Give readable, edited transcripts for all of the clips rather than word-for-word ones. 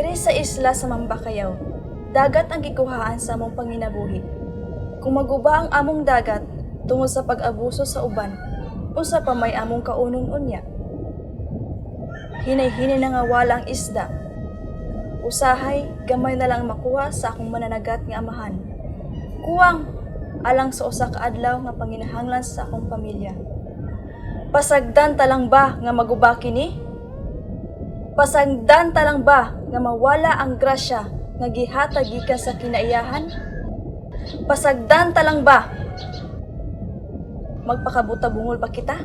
Diri sa isla sa Mambacayao, dagat ang gikuhaan sa among panginabuhi. Kung maguba ang among dagat tungod sa pag-abuso sa uban, unsa pa may among kaunon unya? Hinay-hinay na nga wala ang isda. Usahay, gamay na lang makuha sa akong mananagat nga amahan. Kuwang alang sa usa ka adlaw nga panginahanglan sa akong pamilya. Pasagdan ta lang ba nga maguba kini? Pasagdan ta lang ba nga mawala ang grasya nga gihatag gikan sa kinaiyahan? Pasagdan ta lang ba? Magpakabuta-bungol ba kita?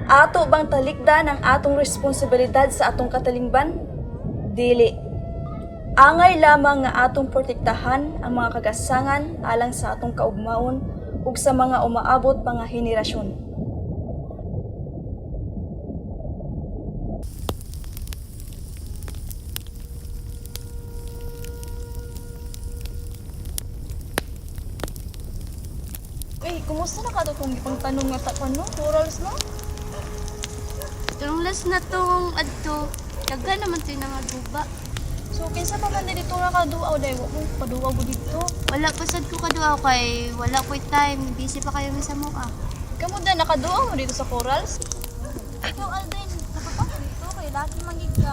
Ato bang talikdan ang atong responsibilidad sa atong katalingban? Dili. Angay lamang nga atong protektahan ang mga kagasangan alang sa atong kaugmaon ug sa mga umaabot pa nga henerasyon. Uy, kumusta na ka to kung ipang tanong nga ta no? Corals, no? Turong last na tong adto. Daghan naman to yung nangaguba. So, kinsa pa man dito nga kaduaw dai wa ko paduaw ko dito. Wala pa sad ko kaduaw kay wala ko'y time. Busy pa kayo sa mukha. Kamo da nakaduaw mo dito sa corals? Ikaw, Alden, nakapaka dito kay laki mangig ka.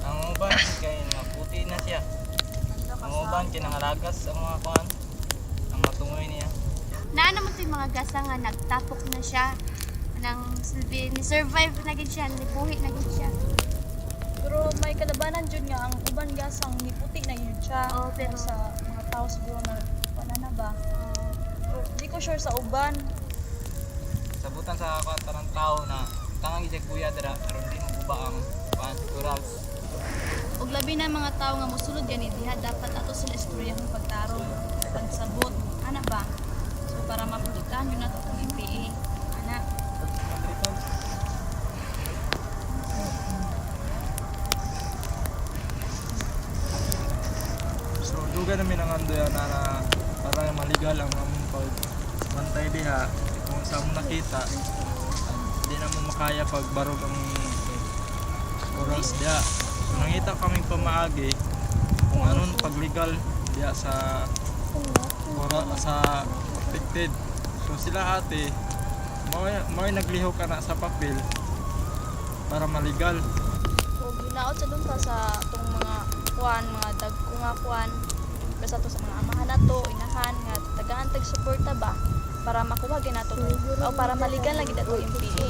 Ang uban kay naputi na siya. Ang uban kay nangalagas ang mga kuan. Ang matungoy niya. Naa naman to yung mga gasa nga nagtapok na siya. Nang silbi, ni survive na gid siya, nibuhi na gid siya. Pero may kalabanan jud nga ang uban gasang niputi na yun siya. Oo, pero- sa mga tao siguro na wala na ba. Pero di ko sure sa uban. Sabutan sa kuan tanang tao na tangang isig kuya dira aron di maguba ang kuan corals. Ug labi na mga tao nga mosulod gani diha dapat ato sila istoryahon pagtarong, pagsabot, ana ba? So para maprotektahan yun nato itong MPA. Ana. So dugay namin ang andoy na, na para maligal ang among pag bantay diha kung sa among nakita di na mo makaya pagbarog ang corals diha. So nangita kaming pamaagi kung anon pagligal diha sa coral sa protected. So sila ate mao mao naglihok ana sa papel para maligal. Ug hinaot sa dunta sa atong mga kuan, mga dagko nga kuan, basta to sa mga amahan nato, inahan nga tagaan tag suporta ba para makuha gyud nato to o para maligal lagi ato MPA.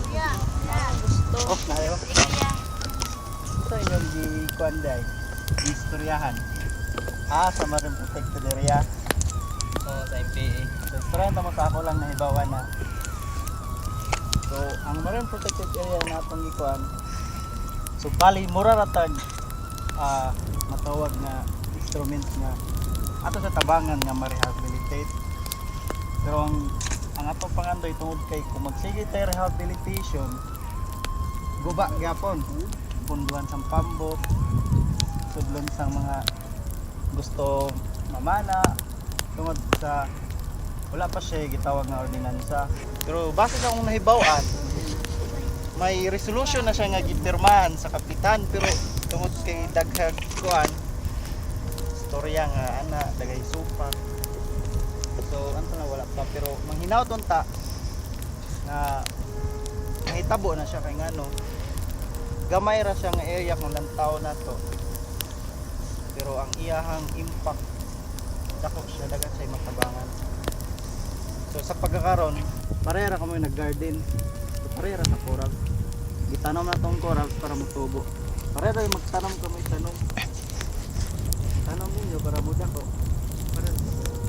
Yeah, gusto. Off na kayo. Ito inyong gi kuanday, istoryahan. Ah, sa Marine Protected Area. So sa MPA. So, istoryahan tamo sa ako lang nahibawan na. So, ang Marine Protected Area na atong gikuan. So, bali mura ra tag matawag nga instrument nga ato sa tabangan nga ma-rehabilitate. Pero ang atong pangandoy tungod kay kung magsige tayo rehabilitation, guba gyapon. Punduan sang pambok, sudlon sang mga gusto mamana tungod sa wala pa siya gitawag nga ordinansa. Pero base sa akong nahibaw-an, may resolution na siya nga gipirmahan sa kapitan pero tungod kay daghag kuan storya nga ana dagay supak. So anto na wala pa pero manghinaw ta nga nahitabo na siya kay ngano gamay ra siya nga area kung lantaw na to pero ang iyahang impact dako siya, dagan siya matabangan. So sa pagkakaron parehara kamo nag garden, so, parehara sa coral gitanom na tong corals para mutubo. Parehara yung magtanom kami, tanom tanom ninyo para mudako. Parehara sa coral.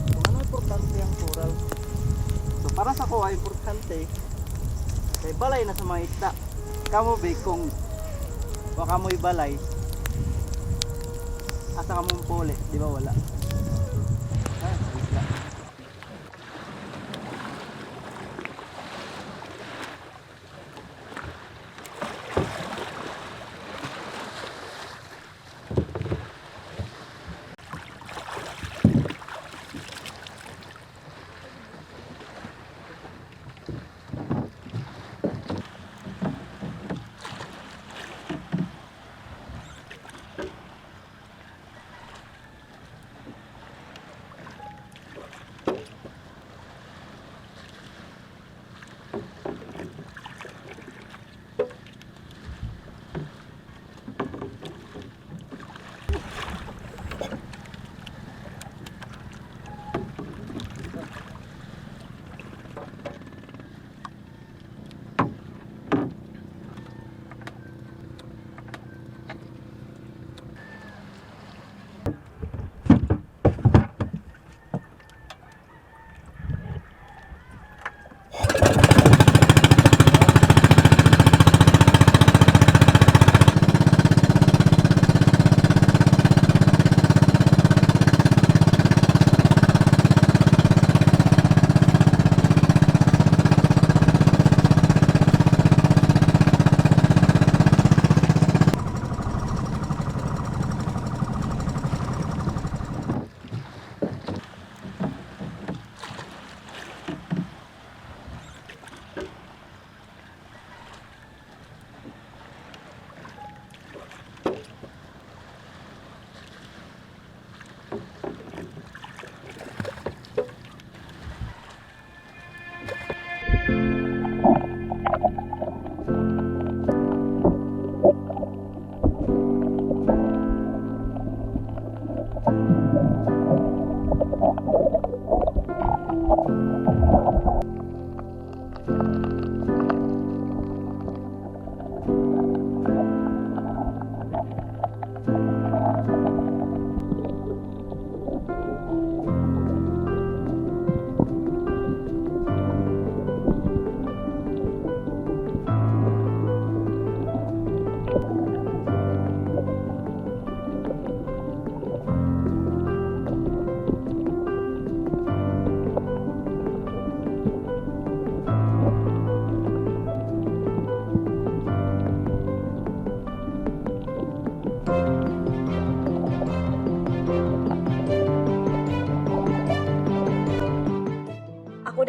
Kung ano importante ang coral, so para sa ko ay importante kay balay na sa mga isda. Kamo be, kung baka mo'y balay, asa ka mong puli, di ba wala? Ay, sa isla.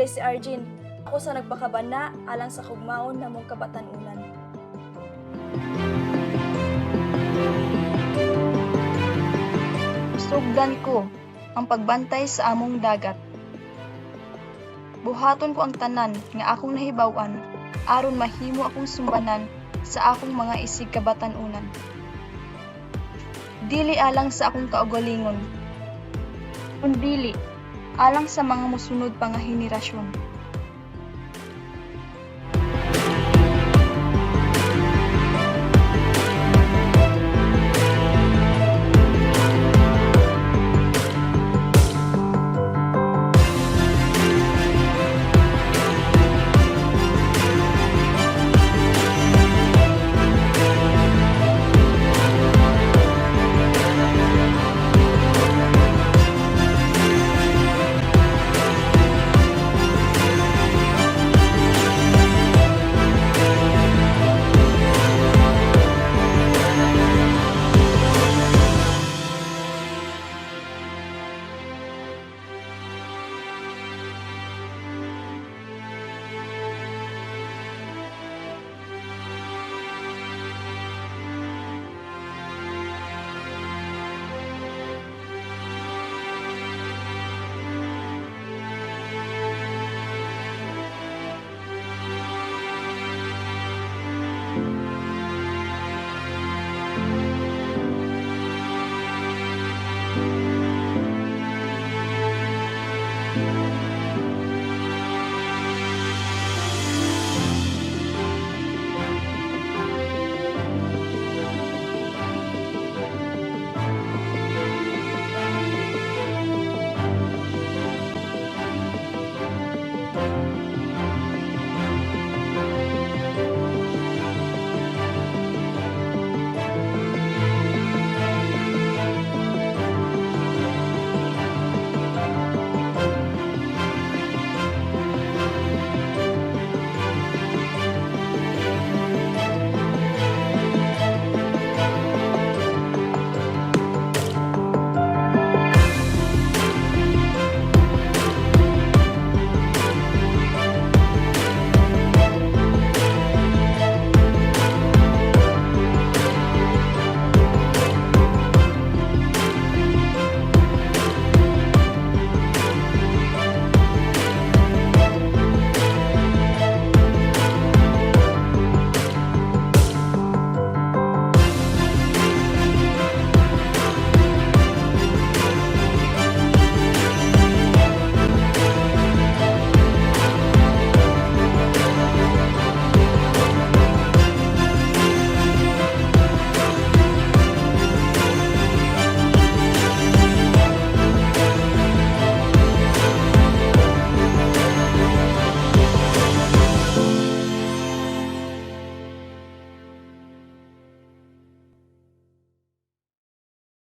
Ako diay si Arjun. Ako sa nagpakabana alang sa kugmaon namong kabatan-unan. Sugdan ko ang pagbantay sa among dagat. Buhaton ko ang tanan nga akong nahibaw-an aron mahimo akong sumbanan sa akong mga isig kabatan-unan. Dili alang sa akong kaugalingon, kundili alang sa mga musunod pa nga henerasyon.